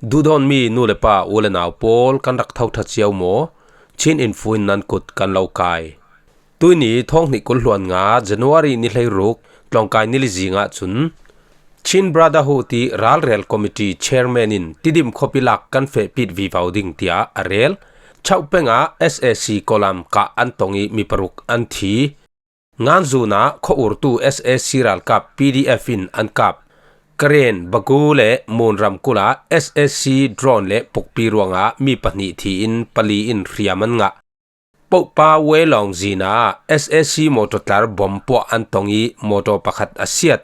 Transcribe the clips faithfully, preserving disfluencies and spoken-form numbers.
Duhdawtmi nu le pa, u le nau pawl, kan rak tho ṭha cio maw? Chin Info in nan kut kan lo kai. Tuini thawng hnih kul hluan nga January ni hleiruk, tlawngkai ni li zingah cun Chin Brotherhood ih ralrel committee chairman in Tidim khuapi lak kan fehpit vivo ding tiah a rel. Chauh pengah S A C Kolam kah an tong ih mi paruk an thi. Nganzun ah khuaurtu S A C ralkap P D F in an kap. Karen, Bagu le Mun ramkulh ah S A C drone le pukpi ruangah mi pahnih thi in pali in hriam an ngah. Pohpa Wei Lawng zin ah S A C motor tlar bom puah an tong ih motor pakhat a siat.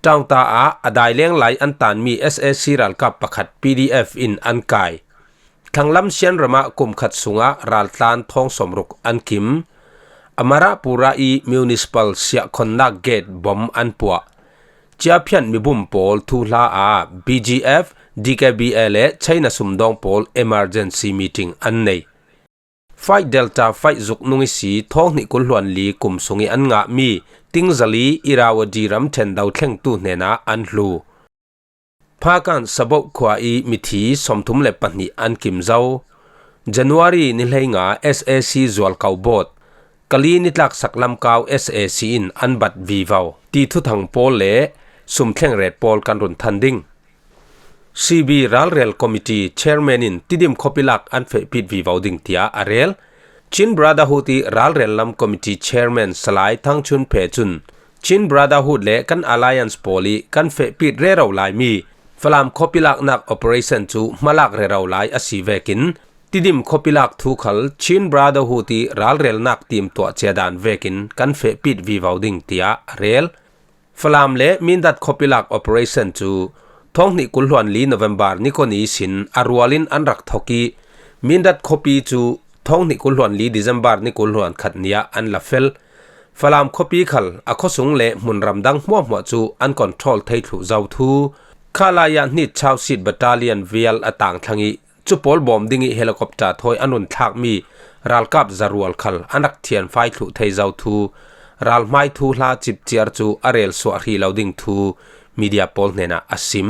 Ṭaungta ah a dai leng lai an tanmi S A C ralkap pakhat P D F in an kai. Thanglam Shan ram ah kum khat sungah raltlan thawng sawmruk an kim. Amarapura ih municipal siahkhawnnak gate bom an puah. Ciaphian mibum pawl thuhla ah B G F, D K B A le China sumdawng pawl emergency meeting an nei. Fight Delta fight zuk nung ihsi thawng hnih kul hluan li kum sung ih an ngahmi Tingzali Irrawaddy ramṭhen dothlengtu hnenah an hlu. Phakan Saboh khua ih mithi sawmthum le pahnih an kim zo. January ni hleinga S A C zualko bawt, Kali nitlak saklamkau S A C in an bat vivo ti thuthang pawl le sumthleng ret pawl kan run than ding. C B Ralrel Committee Chairman in Tidim khuapi lak an fehpit vivo ding tiah a rel. Chin Brotherhood ih ralrel lam committee chairman Salai Thangchun Phe cun Chin Brotherhood le kan alliance pawl ih kan fehpit rero laimi Falam khuapi laknak operation cu hmalak rero lai a si vekin Tidim khuapi lak thu khal Chin Brotherhood ih ralrelnak timtuah ciadan vekin kan fehpit vivo ding tiah a rel. Falam le Mindat khuapi lak operation cu thawng hnih kul hluan li November ni kua ni ihsin a rual in an rak thok ih Mindat khuapi cu thawng hnih kul hluan li December ni kul hluan khat ni ah an la fel. Falam khuapi khal a khuasung le hmunram dang hmuahhmuah cu an control thei thluh zo thu Khalaya hnit chausit battalion vial a tangthlang ih cu pawl bawm dingih helicopter thawi an run thlakmi ralkap zarual khal an rak thianfai thluh thei zo thu ralhmai thuhla cipciar cu a rel suah hrih lo ding thu media pawl hnenah a sim.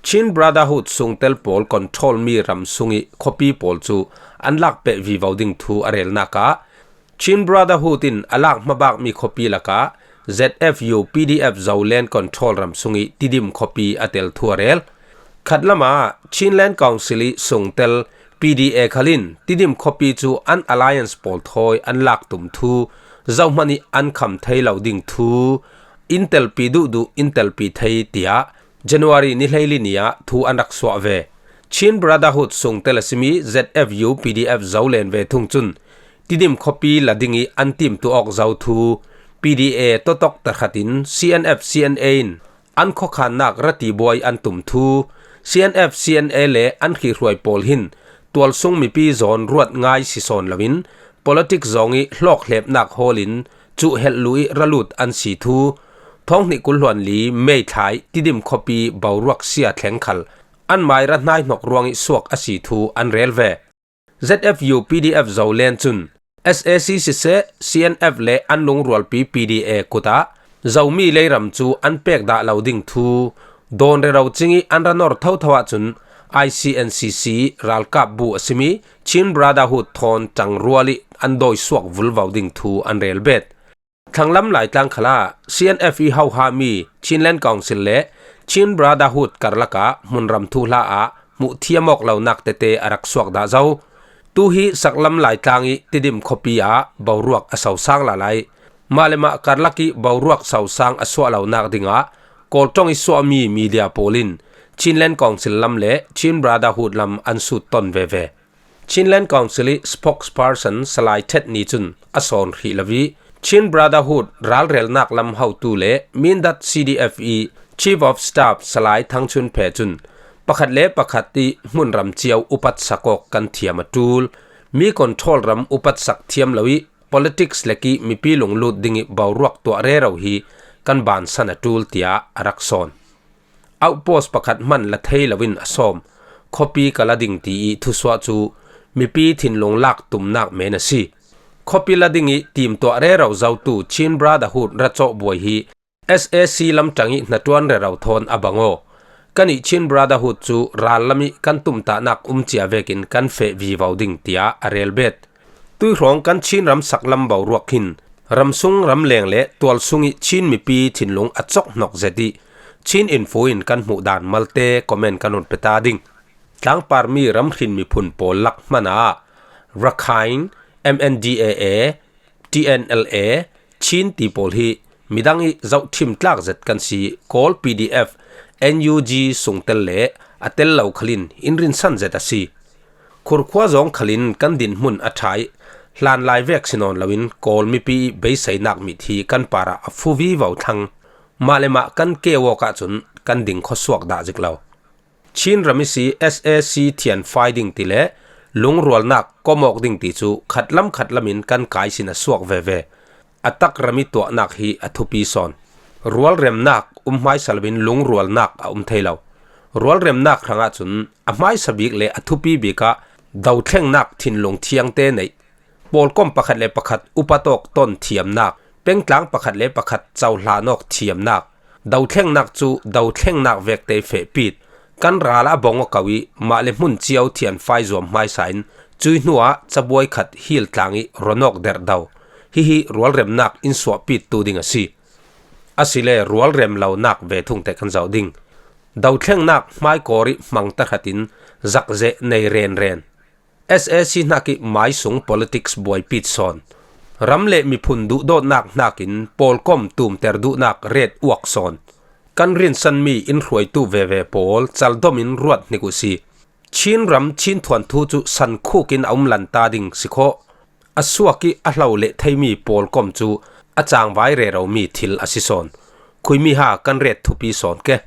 Chin Brotherhood sungtel pawl control mi ram sungih khuapi pawl cu an lak peh vivo ding thu a relnak ah Chin Brotherhood in a lak hmabakmi khuapi lakah Z F U P D F Zoland control ram sungih Tidim khuapi a tel thu a rel. Khatlam ah Chinland Council ih sungtel P D A khal in Tidim khuapi cu an alliance pawl thawi an lak tum thu zohman ih an kham thei lo ding thu in telpi duhduh in telpi thei tiah January ni hleili ni ah thu an rak suah ve. Chin Brotherhood sungtel a simi Z F U P D F Zoland ve thung cun Tidim khuapi la dingih an timtuah awk zo thu P D A totawk tarkhat in C N F C N A in an khuakhannak rati buai an tum thu C N F C N A le an hrihruai pawl hin tualsung mipi zawn ruat ngai si sawn loin politics zawng ih hlawkhlepnak hawl in cuhhelh luh ih ra lut an si thu thawng hnih kul hluan li May thla ih Tidim khuapi boruak sia thleng khal an mai ra hnaihnok ruangih suak a si thu an rel ve. Z F U P D F Zoland cun S A C siseh, C N F le an lungrualpi P D A kut ah Zomi leiram cu an pek dah lo ding thu dawn rero cingih an ra nor thotho ahcun I C N C C ralkap bu a simi Chin Brotherhood thawn ṭangrual ih an dawi suak vulvo ding thu an rel bet. Thanglam Laitlang khalah C N F ih hohami Chinland Council le Chin Brotherhood karlak ah hmunram thuhla ah hmuh thiam awk lonak tete a rak suak dah zo. Tu hi saklam Laitlang ih Tidim khuapi ah boruak a sosang lala ih mah le mah karlak ih boruak sosang a suah lonak dingah Kawl ṭong ih suahmi media pawl in Chinland Council lam le Chin Brotherhood lam an sut ton veve. Chinland Council ih spokesperson Salai Ṭhet Ni cun a sawn hrih lo ih Chin Brotherhood ralrelnak lam hotu le Mindat C D F ih Chief of Staff Salai Thangchun Phe cun pakhat le pakhat ih hmunram cio upat sak awk kan thiam a ṭul. Mi control ram upat sak thiam lo ih politics lek ih mipi lunglut dingih boruak tuah rero hi kan bansan a ṭul tiah a rak sawn. Outpost pakhat hman la thei loin a sawm. Khuapi ka la ding ti ih thusuah cu mipi thinlung lak tumnak men a si. Khuapi la ding ih timtuah rero zotu Chin Brotherhood ra cawh buai hi S A C lamṭang ih hnaṭuan rero thawn a bang aw. Kan ih Chin Brotherhood cu rallam ih kan tumtahnak um cia vekin kan feh vivo ding, tiah a rel bet. Tuihrawng kan Chin ram saklam boruak hin ramsung ramleng le tualsung ih Chin mipi thinlung a cawk hnok zet ih Chin Info in kan hmuh dan malte comment kan run pe ta ding. Tlangparmi ramhrin miphun pawl lak hmanah Rakhine, M N D A A, T N L A, Chin ti pawl hi midang ih zohṭhim tlak zet kan si, Kawl P D F, N U G sungtel le a tel lo khalin in rinsan zet a si. Khurkhua zawng khalin kan dinhmun a ṭha ih hlanlai vek si nawn loin Kawl mipi ih beiseinak mit hi kan parah a fu vivo thlang. Mah le mah kan keu awkah cun kan ding khawsuak dah zik lo. Chin ram ihsi S A C thianfai ding ti le lungrualnak kom awk ding ti cu khatlam khatlam in kan kai sin a suak veve. A tak ram ih tuahnak hi a thupi sawn. Rualremnak um hmaisa loin lungrualnak a um thei lo. Rualremnak hrangah cun a hmaisa bik le a thupi bik ah dothlengnak thinlung thiangte neih, pawlkom pakhat le pakhat upat awk ton thiamnak, pengtlang pakhat le pakhat cohlan awk thiamnak, dothlengnak cu dothlengnak vekte fehpit, kan ral a bong aw ko ih mah le hmun cio thianfai zuam hmaisa in cui hnuah cabuai khat hil tlang ih ron awk derh do. Hihi rualremnak in suahpittu ding a si. Asile rualrem lonak ve thungte kan zoh ding. Dothlengnak hmaikawr ih hmang tahratin zakzeh nei renren. S A C hnak ih maisung politics buaipit sawn. Ram le miphun duhdawtnak hnakin pawlkom tumter duhnak ret uak sawn. Kan rinsanmi in hruaitu veve pawl caldom in ruat hnik uh si. Chin ram Chin thuanthu cu sankhuk in a um lanta ding si khawh. A suak ih a hlo leh theimi pawlkom cu a cangvai reromi thil a si sawn. Khuimi ha kan ret thupi sawn ke.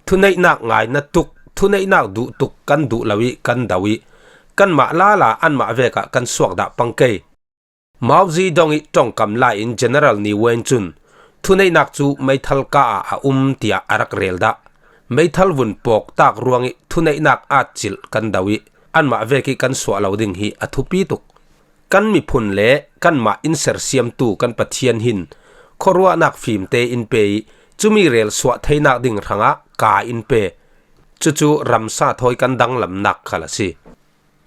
Thuneihnak ngai na tuk, thuneihnak duh tuk kan duh lo ih kan do ih kanmah lala anmah vekah kan suak dah pang kei. Mao Zedong ih ṭongkam lai in General Ne Win cun thuneihnak cu meithal ka ah a um tiah a rak rel dah. Meithal vun pawk tak ruangih thuneihnak at cilh kan do ih anmah vek ih kan suah lo ding hi a thupi tuk. Kan miphun le kanmah in sersiamtu kan Pathian hin khuaruahnak fimte in pe ih cumi rel suah theinak ding hrangah kaa in pe. Cucu ramsa thawi kan danglamnak khal a si.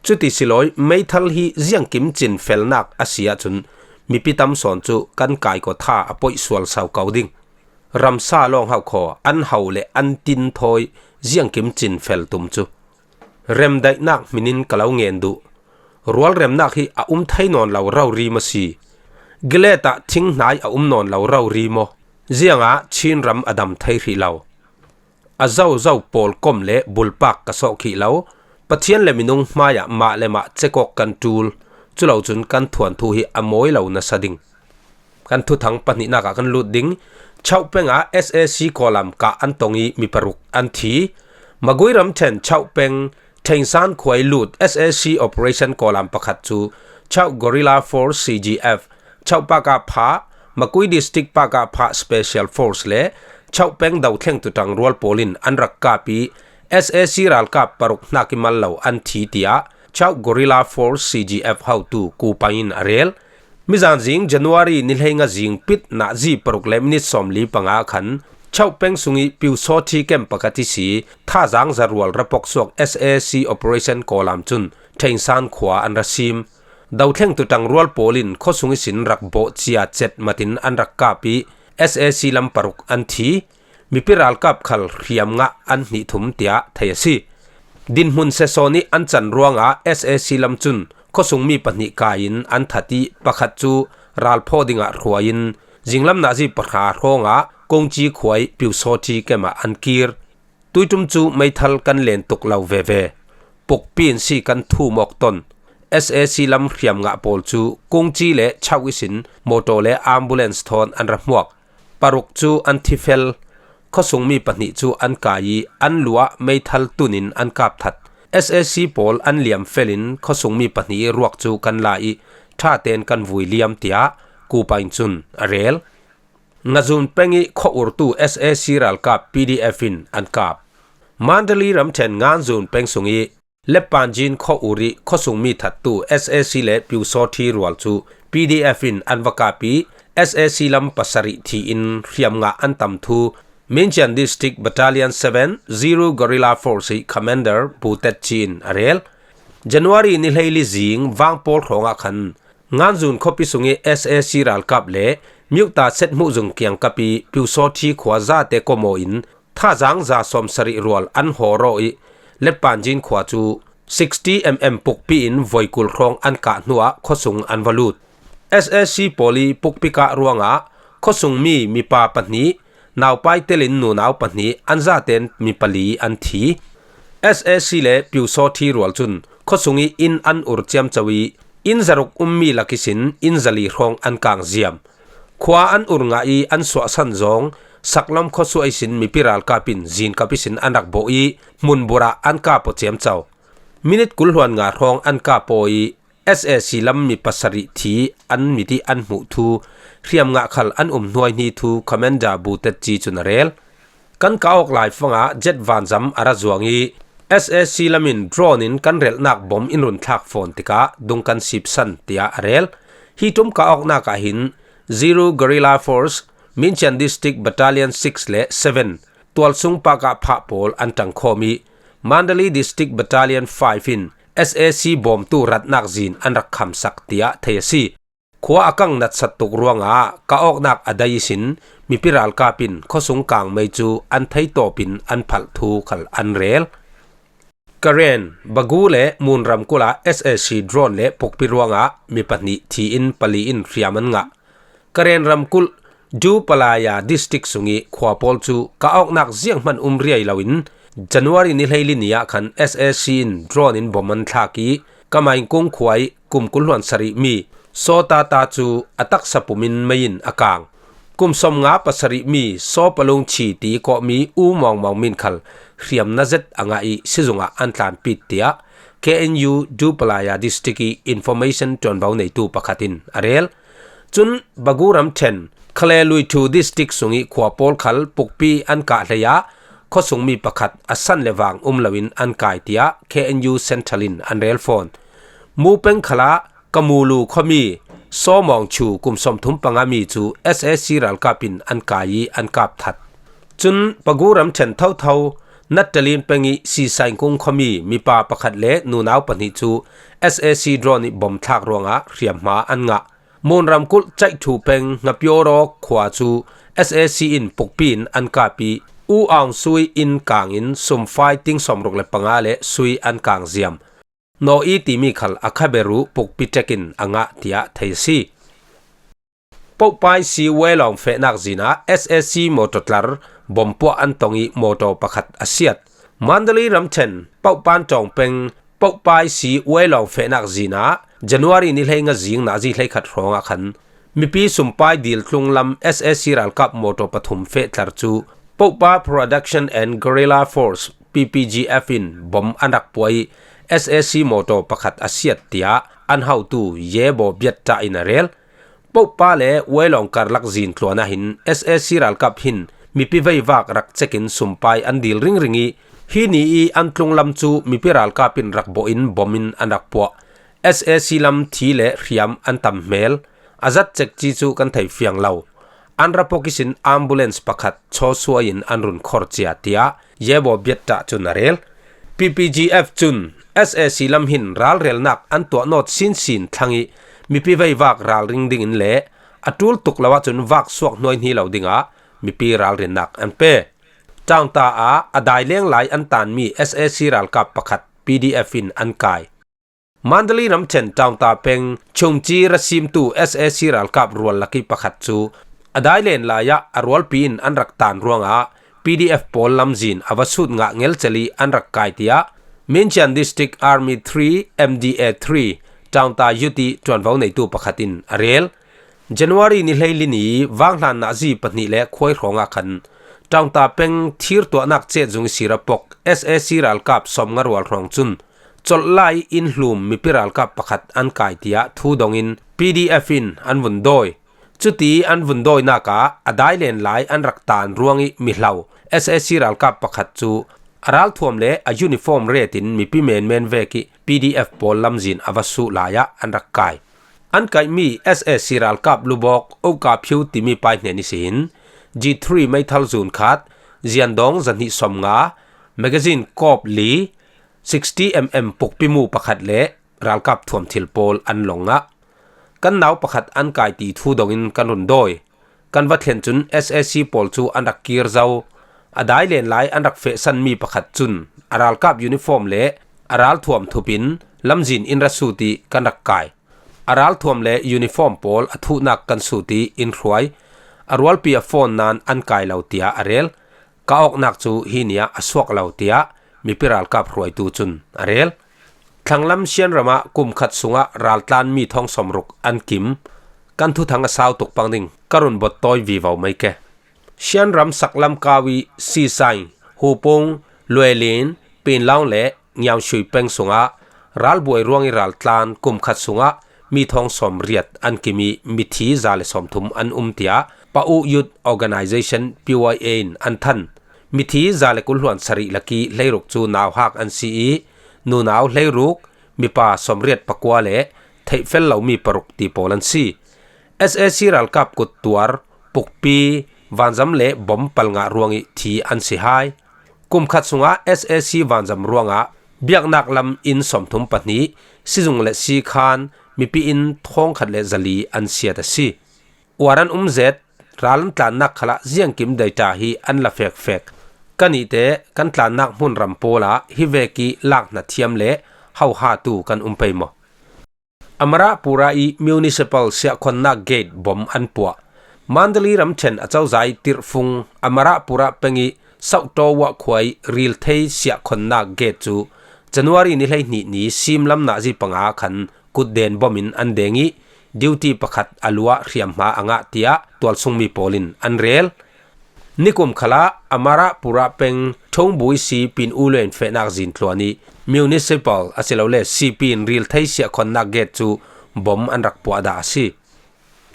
Cuti si lawi, meithal hi ziangkim cinfelnak a si ahcun mipi tam sawn cu kan kaikaw tha a poih sual sau ko ding. Ramsa lawng hau khaw an ho le an tin thawi ziangkim cinfel tum cu. Remdaihnak hmin in ka lo ngen duh. Rualremnak hi a um thei nawn lo rori maw si? Gilet ah thinghnai a um nawn lo rori maw? Ziangah Chin ram a dam thei hrih lo. A zozo pawlkom le bulpak ka sawh khih lo. Pathian le minung hmaiah mah le mah cekawk kan ṭul. Culo cun kan thuanthu hi a mawi lo nasa ding. Kan thuthang pahnihnak ah kan lut ding. Chauh peng ah S A C kawlam kah an tong ih mi paruk an thi. Magui ramṭhen Chauh peng Thengsan khua ih lut S A C operation kawlam pakhat cu Chauh Guerrilla Force, C G F, Chauh Pakapha, Magui District Pakapha Special Force le Chauh peng dothleng tuṭang rual pawl in an rak kap ih S A C ralkap paruk hnak ih mal lo an thi, tiah Chauh Guerrilla Force, C G F, hotu Ku Paing in a rel. Mizan zing January ni hleinga zing pit nazi paruk le minit sawmli panga khan Chauh peng sungih Pyusawṭhi kem pakhat ihsi thazang zarual rapok suak S A C operation kawlam cun Thengsan khua an ra sim. Dothleng tuṭang rual pawl in khuasung ihsin rak bawh cia cet matin an rak kap ih S A C lam paruk an thi. Mipi ralkap khal hriam ngah an hnih thum tiah thei a si. Dinhmun sesawn ih an can ruangah S A C lam cun khuasungmi pahnih kai in an that ih pakhat cu ralphaw dingah hruai in zinglam nazi pahra hrawngah Kongci khua ih Pyusawṭhi kem ah an kir. Tuiṭum cu meithal kan len tuk lo veve. Pukpi in si kan thum awk ton. S A C lam hriam ngah pawl cu Kongci le Chauh ihsin mawṭaw le ambulance thawn an ra hmuak. Paruk cu an thi fel. Khuasungmi pahnih cu an kai ih an lu ah meithal tun in an kap that. S A C pawl an liam fel in khuasungmi pahnih ih ruak cu kan la ih ṭha tein kan vui liam, tiah Ku Paing cun a rel. Ngazun peng ih khuaurtu S A C ralkap P D F in an kap. Mandalay ramṭhen Ngazun peng sungih Lepanjin khuaur ih khuasungmi thattu S A C le Pyusawṭhi rual cu P D F in an va kap ih S A C lam pasarih thi in hriam ngah an tam thu Minchian District Battalion seven Zero Guerrilla Force hi Commander Pu Tet Chin a rel. January ni hleili zing vangpawl hrawngah khan Nganzun khawpi sungih S A C ralkap le Myuta Setmuh zung kiangkapi Piusawthi khua zate kawmaw in thazang za sawmsarih rual an hawraw ih Letpanjin khua cu sixty mm pukpi in voikul hrawng an kah hnuah khuasung an va lut. S A C pawl ih pukpi kah ruangah khuasungmi mipa pahnih naupai telin nunau pahnih an zaten mi pali an thi. S A C le Piusawthi rual cun khuasung ih inn an ur ciamco ih inn zaruk ummi lak ihsin inn zali hrawng an kang ziam. Khua an ur ngah ih an suahsan zawng Saklam khuasuah ihsin mipi ralkap in zinkap ihsin an rak bawh ih hmunburah an kap aw ciamco. Minit kul hluan nga hrawng an kap aw ih S A C lam mi pasarih thi an mit ih an hmuh thu hriam ngah khal an um hnuaihni thu Commander Bu Tet Ci cun a rel. Kan kah awk laifangah jet vanzam a ra zuang ih S A C lam in drone in kan relhnak bom in run thlak fawn tikah dung kan sipsan, tiah a rel. Hi ṭum kah awknak ah hin Zero Guerrilla Force, Minchian District Battalion six le seven, tualsung pakah phah pawl an ṭangkhawm ih Mandalay District Battalion five in S A C bawmtu ratnak zin an rak khamsak, tiah thei a si. Khua a kang natsat tuk ruangah kah awknak a dai ihsin mipi ralkap in khuasung kangmei cu an theitawp in an phalh thu khal an rel. Karen, Bagu le Mun ramkulh ah S A C drone le pukpi ruangah mi pahnih thi in pali in hriam an ngah. Karen ramkulh Dupalaya District sungih khua pawl cu kah awknak zianghman um riai loin January ni hleili ni ah khan S A C in drone in bom an thlak ih Kamaingkung khua ih kum kul hluan sarih mi Sawtata cu a taksa pum in mei in a kang. Kum sawmnga pasarih mi Sawpalung Chi ti kawhmi U Mawngmawng min khal hriamnam zet a ngah ih sizung ah an tlanpit, tiah K N U Dupalaya District ih information ṭuanvo neitu pakhat in a rel. Cun Bagu ramṭhen Khale Luithu District sungih khua pawl khal pukpi an kah hlei ah khuasungmi pakhat a san le vang um loin an kai, tiah K N U Central in an rel fawn. Mu peng khalah Kamulu khuami Sawmawng Chu kum sawmthum panga mi cu S A C ralkap in an kai ih an kap that. Cun Bagu ramṭhen thotho Nattalin peng ih Sisaingkung khuami mipa pakhat le nunau pahnih cu S A C drone ih bom thlak ruangah hriamhma an ngah. Mun ramkulh Caihṭhu peng Ngapiawraw khua cu S A C in pukpi in an kap ih U Aung Sui in kang in sumfai ting sawmruk le panga le sui an kang ziam. Naw i timi khal a khaberu pukpi ṭek in a ngah, tiah thei a si. Popai si Wailawng fehnak zin ah S A C mawṭaw tlar bompuah an tong ih mawṭaw pakhat a siat. Mandalay ramṭhen Popan ṭawng peng Popai si Wailawng fehnak zin ah January ni hleinga zing nazi hleikhat hrawngah khan mipi sumpai dil tlunglam S A C ralkap mawṭaw pathum feh tlar cu Popa Production and Guerrilla Force, P P G F, in bom an rak puah ih S A C mawṭaw pakhat a siat, tiah an hotu Yebo Biatta in a rel. Popa le Wailawng karlak zin tluan ah hin S A C ralkap hin mipi veivak rak cek in sumpai an dil ringring ih hi ni ih an tlunglam cu mipi ralkap in rak bawh in bom in an rak puah. S A C lam thi le hriam an tam hmel. A zat cekci cu kan thei fiang lo. An ra pok ihsin ambulance pakhat chawsuah in an run khor cia, tiah Yebo Biatta cun a rel. P P G F cun S A C lam hin ralrelnak an tuah nawt sinsin thlang ih mipi veivak ralring dingin le a ṭul tuk lo ahcun vak suak hnuaihni lo dingah mipi ralrinnak an pe. Ṭaungta ah a dai leng lai an tanmi S A C ralkap pakhat P D F in an kai. Mandalay ramṭhen Ṭaungta peng Chungci ra simtu S A C ralkap rual lakih pakhat cu a dai len lai ah a rualpi in an rak tan ruangah P D F pawl lamzin a va sut ngah ngelcel ih an rak kai, tiah Minchian District Army three, M D A three, Ṭaungta Yuti ṭuanvo neitu pakhat in a rel. January ni hleili ni vanghlan nazi pahnih le khuai hrawngah khan Ṭaungta peng thir tuahnak cet zung ihsi ra pok S A C ralkap sawmnga rual hrawng cun colh lai inn hlum mipi ralkap pakhat an kai, tiah thu dongin P D F in an vun dawi. Cuti an vun dawinak ah a dai len lai an rak tan ruangih mihlo S A C ralkap pakhat cu a ralthuam le a uniform retin mipi menmen vekih P D F pawl lamzin a va suh lai ah an rak kai. An kaihmi S A C ralkap lubawk Oka Phiu timi pa hnen ihsin G three meithal zun khat ziandawng zahnih sawmnga, magazine kawp li, sixty mm pukpi mu pakhat le ralkap thuam thil pawl an long ngah. Kan nau pakhat an kai ti thu dongin kan run dawi. Kan va thlen cun S A C pawl cu an rak kir zo. A dai len lai an rak fehsan mi pakhat cun a ralkap uniform le a ralthuam thupin lamzin in ra sut i kan rak kai. A ralthuam le uniform pawl a thuhnak kan sut i in hruai. A rualpi a phone nain an kai lo, tiah a rel. Ka awknak cu hi ni ah a suak lo, tiah mipi ralkap hruaitu cun a rel. Thlanglam Shan ram ah kum khat sungah raltlan mi thawng sawmruk an kim. Kan thuthang a sau tuk pang ding ka run bot tawi vivo mai ke. Shan ram saklam kau i Sisai, Hupung, Luelin, Pinlaung le Ngiaushui peng sungah ralbuai ruang i raltlan kum khat sungah mi thawng sawmriat an kim i mithi za le sawmthum an um, tiah Pau Youth Organization, P Y A, in an than. Mithi za le kul hluan sarih lak i hleiruk cu nauhak an si i nunau hleiruk, mipa sawmriat pakua le theihfel lomi paruk ti pawl an si. S A C ralkap kut tuar, pukpi, vanzam le bom palngah ruang i thi an si hai. Kum khat sungah S A C vanzam ruangah biaknak lam inn sawmthum pahnih, sizung le sikhan, mipi inn thawngkhat le zali an siat a si. Uar an um zet, ral an tlannak khalah ziangkim data hi an la fekfek. Kanihte kan tlannak hmun ram pawl ah hi vek i lak hna thiam le hohatu kan um pei maw? Amarapura i municipal siahkhonnak gate bom an puah. Mandalay ramṭhen a cozah i tirhfung Amarapura peng i Sautowa khua i rilthei siahkhonnak gate cu January ni hleihnih ni simlam nazi panga khan kutden bom in an deng i duty pakhat a luah hriamhma a ngah, tiah tualsungmi pawl in an rel. Nikum khalah Amarapura peng Thongbu i si Pin U Luen fehnak zintluan i municipal asilole C P in rilthei siahkhonnak gate cu bom an rak puah dah a si.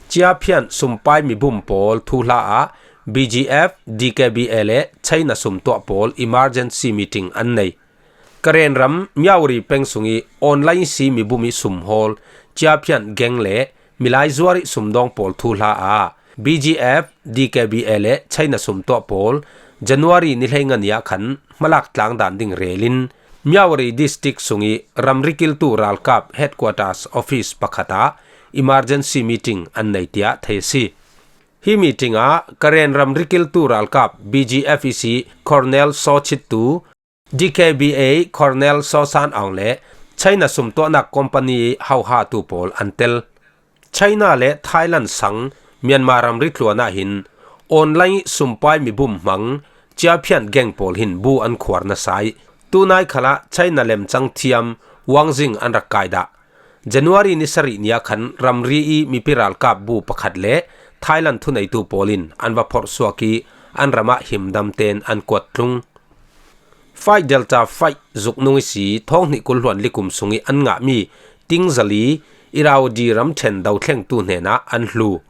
Ciaphian sumpai mibum pawl thuhla ah B G F, D K B A le China sumtuah pawl emergency meeting an nei. Karen ram Myawaddy peng sung i online si mibum i sumhawl, ciaphian geng le milai zuar i sumdawng pawl thuhla ah B G F, D K B A le China sumtuah pawl January ni hleinga ni ah khan hmalak tlang dan ding rel in Myawaddy district sung i ramri kiltu ralkap headquarters office pakhat ah emergency meeting an nei, tiah thei a si. Hi meeting ah Karen ramri kiltu ralkap B G F i si Colonel Saw Chit Tu, D K B A Colonel Saw San Aung le China sumtuahnak company hohatu pawl an tel. China le Thailand sang Myanmar ramri tluan ah hin online sumpai mibum hmang ciaphian geng pawl hin bu an khuar nasa i tunai khalah China lemcang thiam Wang Jing an rak kai dah. January ni sarih ni ah khan ramri i mipi ralkap bu pakhat le Thailand thuneitu pawl in an va phorh suak i an ram ah himdam tein an kuat tlung. Fight Delta Fight zuknung i si thawng hnih kul hluan li kum sung i an ngahmi Ting Zali Irrawaddy ramṭhen dothlengtu hnenah an hlu.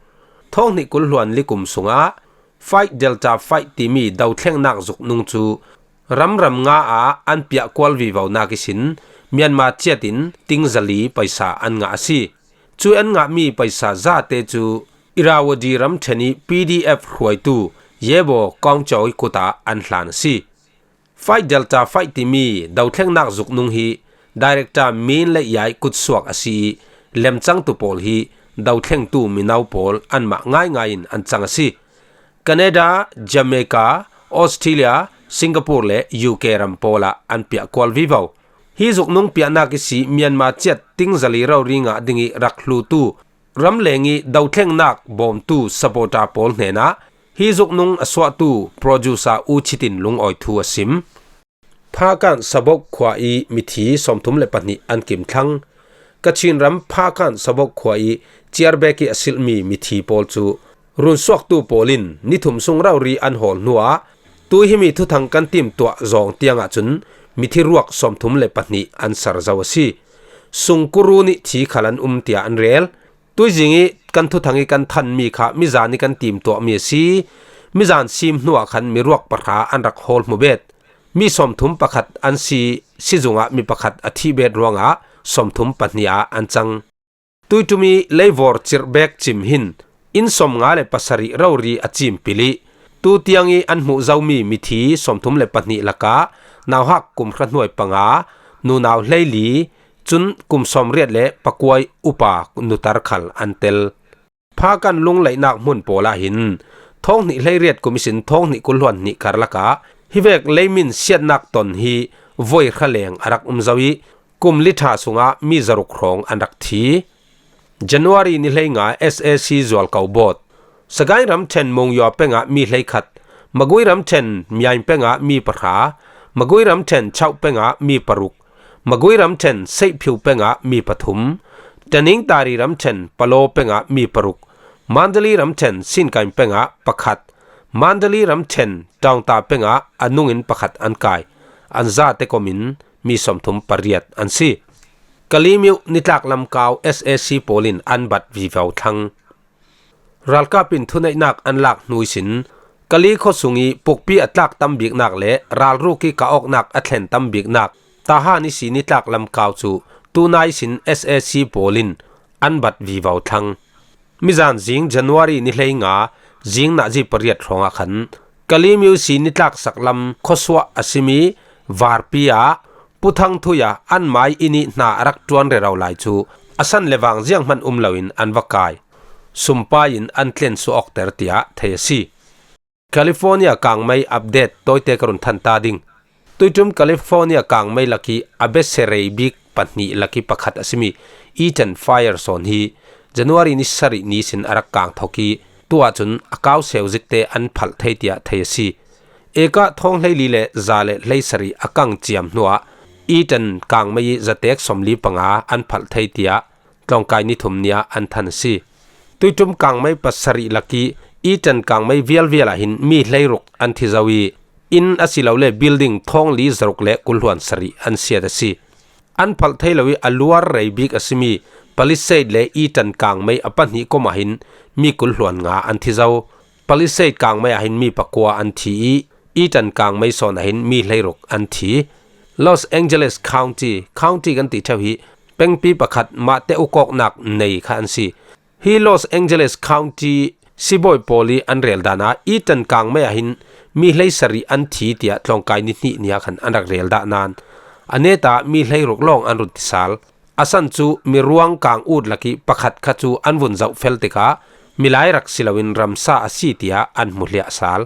Thawng hnih kul hluan li kum sungah Fight Delta Fight timi dothlengnak zuknung cu ramram nga ah an piah kual vivonak ihsin Myanmar ciat in Ting Zali paisa an ngah a si. Cu an ngahmi paisa zate cu Irrawaddy ramṭhen i P D F hruaitu Yebo Kong Chaw i kut ah an hlan a si. Fight Delta Fight timi dothlengnak zuknung hi Director Min Lei Yai kutsuak a si i lemcangtu pawl hi dothlengtu mino pawl anmah ngaingai in an cang a si. Canada, Jamaica, Australia, Singapore le U K ram pawl ah an piah kual vivo. Hi zuknung piahnak i si Myanmar ciat Ting Zali rori ngah ding i rak hlutu ramleng i dothlengnak bawmtu supporter pawl hnenah hi zuknung a suahtu producer U Chit in lungawi thu a sim. Phakan Sabok khua i mithi sawmthum le pahnih an kim thlang. Kachin ram Phakan Sabok khua i ciarbek i a silhmi mithi pawl cu runsuaktu pawl in ni thum sung rori an hawl hnuah tui himi thuthang kan timtuah zawng tiang ahcun mithi ruak sawmthum le pahnih an ser zo a si. Sungkuru nih thi khal an um tiah an rel. Tuizing i kan thuthang i kan thanmi kha mizan i kan timtuahmi a si. Mizan sim hnuah khan miruak pahra an rak hawl hmu bet. Mi sawmthum pakhat an si, sizung ah mi pakhat a thih bet ruangah sawmthum pahnih ah an cang. Tuiṭum i leivor cirh bek cim hin inn sawmnga le pasarih rori a cim pil i Tutiang i an hmuh zomi mithi sawmthum le pahnih lakah nauhak kum hra hnuai panga, nunau hleili, cun kum sawmriat le pakuai upa nutar khal an tel. Phakan lunglaihnak hmun pawl ah hin thawng hnih hleiriat kum ihsin thawng hnih kul hluan hnih karlak ah hivek leimin siatnak ton hi voi hra leng a rak um zo i, kum li ṭha sungah mi zaruk hrawng an rak thi. January ni hleinga S A C zualko bawt. Sagaing ramṭhen Monywa pengah mi hleikhat, Magui ramṭhen Myaing pengah mi pahra, Magui ramṭhen Chauh pengah mi paruk, Magui ramṭhen Seihphiu pengah mi pathum, Taning Tari ramṭhen Palo pengah mi paruk, Mandalay ramṭhen Sinkaing pengah pakhat, Mandalay ramṭhen Taungta pengah a nungin pakhat an kai. An zate komin mi sawmthum pariat an si. Kalemyo nitlak lamkau S A C pawl in an bat vivo thlang. Ralkap in thuneihnak an lak hnu ihsin Kali khuasung i pukpi a tlak tam biknak le ralruk i kah awknak a thlen tam biknak Tahan ihsi nitlak lamkau cu tunai ihsin S A C pawl in an bat vivo thlang. Mizan zing January ni hleinga zing nazi pariat hrawngah khan Kalemyo ihsi nitlak saklam khuasuah a simi Varpi ah Pu Thang Thuia an mai inn i hna a rak ṭuan rero lai cu a san le vang zianghman um loin an va kai. Sumpai in an tlen suah awkter tiah thei a si. California kangmei update tawite ka run than ta ding. Tuiṭum California kangmei lak i a besia rei bik pahnih lak i pakhat a simi Eaton Fire sawn hi January ni sarih ni sin a rak kang thawk i, tuah cun a kau seu zikte an phalh thei tiah thei a si. Eka thawng hleili le za le hleisarih a kang ciam hnuah Eaton kangmei i zatek sawmli panga an phalh thei tiah tlawngkai ni thum ni ah an than a si. Tuiṭum kangmei pasarih lak i Eaton kangmei vialvial ah hin mi hleiruk an thi zo i, inn asilole building thawngli zaruk le kulhluan sarih an siat a si. An phalh thei lo i a luar rei bik a simi Palisade le Eaton kangmei a pahnih kom ah hin mi kulhluan nga an thi zo. Palisade kangmei ah hin mi pakua an thi i, Eaton kangmei sawn ah hin mi hleiruk an thi. Los Angeles County, county kan ti ṭheu hi, pengpi pakhat mahte ukawknak nei kha an si. Hi Los Angeles County sibawi pawl i an rel dan ah Eaton kangmei ah hin mi hleisarih an thi tiah tlawngkai ni hnih ni ah khan an rak rel dah nan, a neta mi hleiruk lawng an run ti sal. A san cu miruang kang ut lak i pakhat kha cu an vun zoh fel tikah milai rak si loin ramsa a si tiah an hmu hliah sal.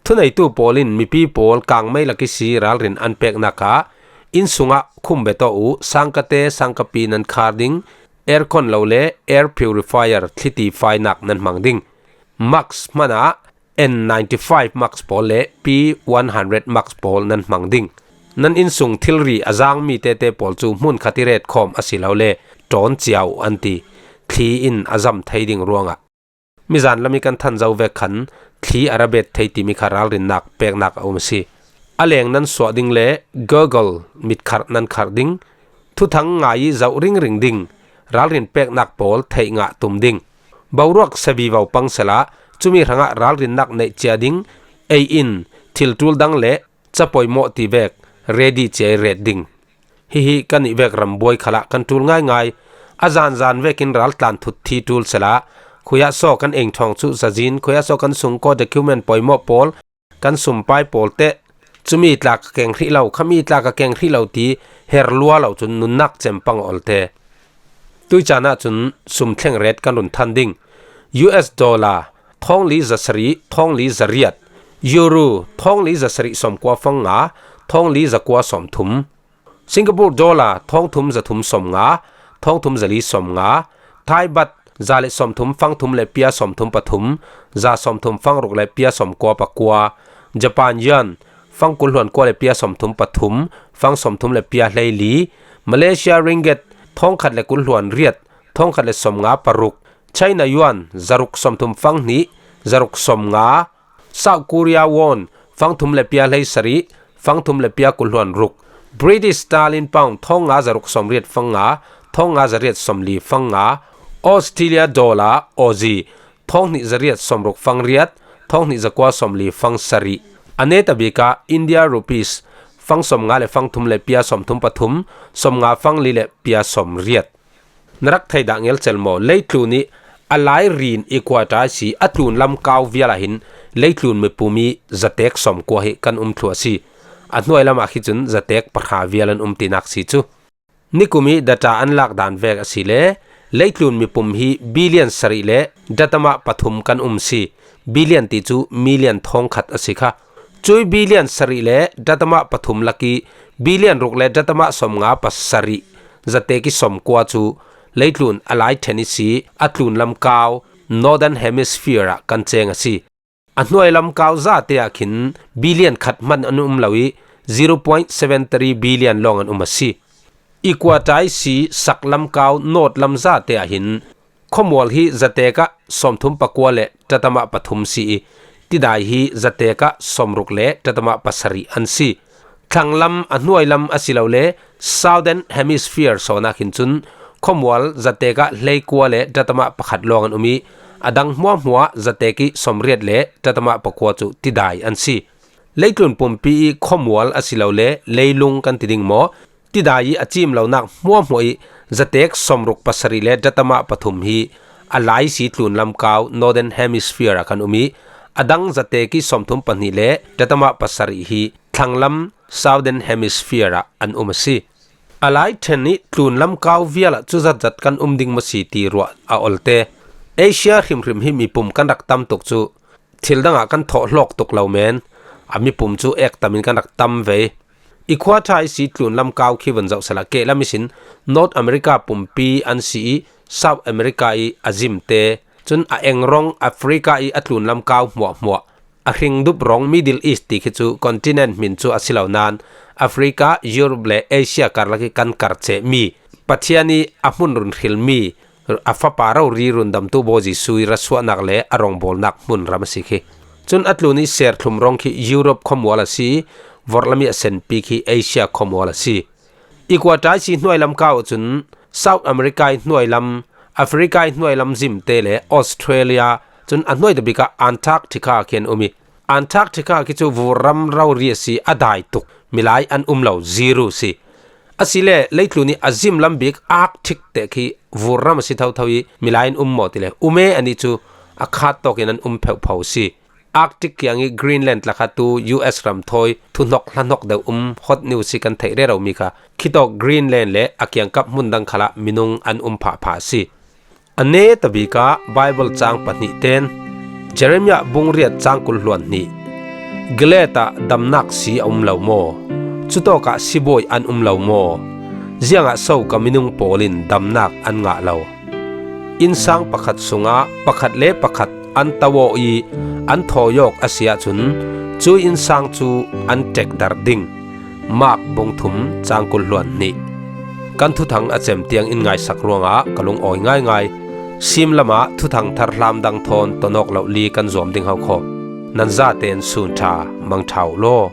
Thuneitu pawl in mipi pawl kangmei lak i si ralrin an peknak ah inn sungah khum bet aw u, sangkate sangkapi nan khar ding, aircon lo le air purifier thlitifainak nan hmang ding. Mask hmanah N ninety five mask pawl le P one hundred mask pawl nan hmang ding. Nan innsung thilri a zangmi tete pawl cu hmun khat i ret khawm asilole ṭawn cia u an ti. Thli in a zam thei ding ruangah. Mizan lam i kan than zo vek khan thli a ra bet thei timi kha ralrinnak peknak a um a si. A leng nan suah ding le goggle mitkharh nan kharh ding, thuthang ngai i zoh ringring ding, ralrin peknak pawl theih ngah tum ding. Boruak sia vivo pang sehla, cumi hrangah ralrinnak neih cia ding, ei in, thil ṭul dang le ca poimawh ti vek ready cia i ret ding. Hihi kan ih vek rambuai khalah kan ṭul ngaingai. A zanzan vekin raltlan thut thi ṭul sehla, khuiah saw kan eng ṭhawng cu zazin, khuiah saw kan sungkaw document poimawh pawl, kan sumpai pawl teh, cumi tla ka keng hrih lo, khami tla ka keng hrih lo ti her lua lo cun nunnak cem pang olte. Tui caan ah cun sum thleng ret kan run than ding. U S dollar, thawngli zasarih, thawngli zariat. Euro, thawngli zasarih sawmkua fang nga, thawngli zakua sawmthum. Singapore dollar, thawngthum zathum sawmnga, thawngthum zali sawmnga. Thai baht, za le sawmthum fangthum le pia sawmthum pathum, za sawmthum fangruk le pia sawmkua pakua. Japan yuan, fangkul hluan kua le pia sawmthum pathum, fang sawmthum le pia hleili. Malaysia ringgit, thawngkhat le kul hluan riat, thawngkhat le sawmnga paruk. China yuan, zaruk sawmthum fanghnih, zaruk sawmnga. South Korea won, fangthum le pia hleisarih, fangthum le pia kul hluan ruk. British sterling pound, thawngnga zaruk sawmriat fangnga, thawngnga zariat sawmli fangnga. Australia dollar, Aussie, thawnghnih zariat sawmruk fangriat, thawnghnih zakua sawmli fangsarih. A neta bik ah India rupees, fang sawmnga le fangthum le pia sawmthum pathum, sawmnga fangli le pia sawmriat. Na rak thei dah ngelcel maw? Leitlun ih a lairin equator si a tlun lam kau vial ah hin leitlun mipum i zatek sawmkua hi kan um thluah si. A hnuai lamah khi cun zatek pahra vial an um tinak si cu. Nikum i data an lak dan vek a si le, leitlun mipum hi billion sarih le datama pathum kan um si. Billion ti cu million thawngkhat a si kha. Cui billion sarih le datama pathum lak i billion ruk le datama sawmnga pasarih zatek i sawmkua cu leitlun a lai ṭhen i si a tlun lamkau Northern Hemisphere ah kan ceng a si. A hnuai lamkau zate ah khin billion khat hman an um lo i zero point seven three billion lawng an um a si. Equator i si sak lamkau North lam zate ah hin khuamual hi zatek ah sawmthum pakua le datama pathum si i, tidai hi zatek ah sawmruk le datama pasarih an si. Thlanglam a hnuai lam a si lo le Southern Hemisphere sawn ah khin cun khuamual zatek ah hleikua le datama pakhat lawng an um i, a dang hmuahhmuah zatek i sawmriat le datama pakua cu tidai an si. Leitlun pumpi i khuamual a si lo le leilung kan ti ding maw, tidai i a cim lonak hmuahhmuah i zatek sawmruk pasarih le datama pathum hi a lai si tlun lamkau Northern Hemisphere ah kan um i, a dang zatek i sawmthum pahnih le datama pasarih hi thlanglam Southern Hemisphere ah an um a si. A lai ṭhen i tlun lamkau vial ah cuzat zat kan um ding maw si ti ruah a olte. Asia hrimhrim hi mipum kan rak tam tuk cu thil dangah kan thawh hlawk tuk lo men, a mipum cu ek tam in kan rak tam ve. Equator i si tlun lamkau khi vun zoh sehla kehlam ihsin North America pumpi an si i South America i a zimte, cun a engrong Africa i a tlun lamkau hmuahhmuah, a hringdup rong Middle East ti khi cu continent hmin cu a si lo nain Africa, Europe le Asia karlak i kan karcehmi, Pathian i a hmun run hrilmi, a fapa rori rundamtu Bawi Jesuh i rasuahnak le a rawngbawlnak hmunram a si khi. Cun a tlun i serthlum rong khi Europe khuamual a si, vorhlam i a senpi khi Asia khuamual a si. Equator i si hnuai lamkau ahcun South America i hnuai lam, Africa i hnuai lam zimte le Australia, cun a hnuai tabik ah Antarctica khi an um i, Antarctica khi cu vurram rori a si, a dai tuk, milai an um lo, zero si. Asile leitlun i a zim lam bik Arctic te khi vurram a si thotho i milai an um maw ti le um e, anih cu a khat tawk in an um pheupho si. Arctic kiang i Greenland tla kha tu U S ram thawi thuhnok hlahnok deuh um hot news hi kan theih rero mi kha khitawk Greenland le a kiangkap hmun dang khalah minung an um phahphah a si. A neta bik ah Bible cang pahnih ten Jeremiah bung riat cang kul hluan hnih, Gilead ah damnak si a um lo maw? Cutawkah sibawi an um lo maw? Ziangah so ka minung pawl in damnak an ngah lo? Innsang pakhat sungah pakhat le pakhat an to aw i an thawi awk a si ahcun, cu innsang cu an ṭekdarh ding. Mark bung thum cang kul hluan hnih. Kan thuthang a cem tiang in ngaisak ruangah ka lungawi ngaingai. Sim lamah thuthang thar hlam dang thawn tonawk loh li kan zuam ding ho kho. Nan zaten sun ṭha, mang ṭha uh law.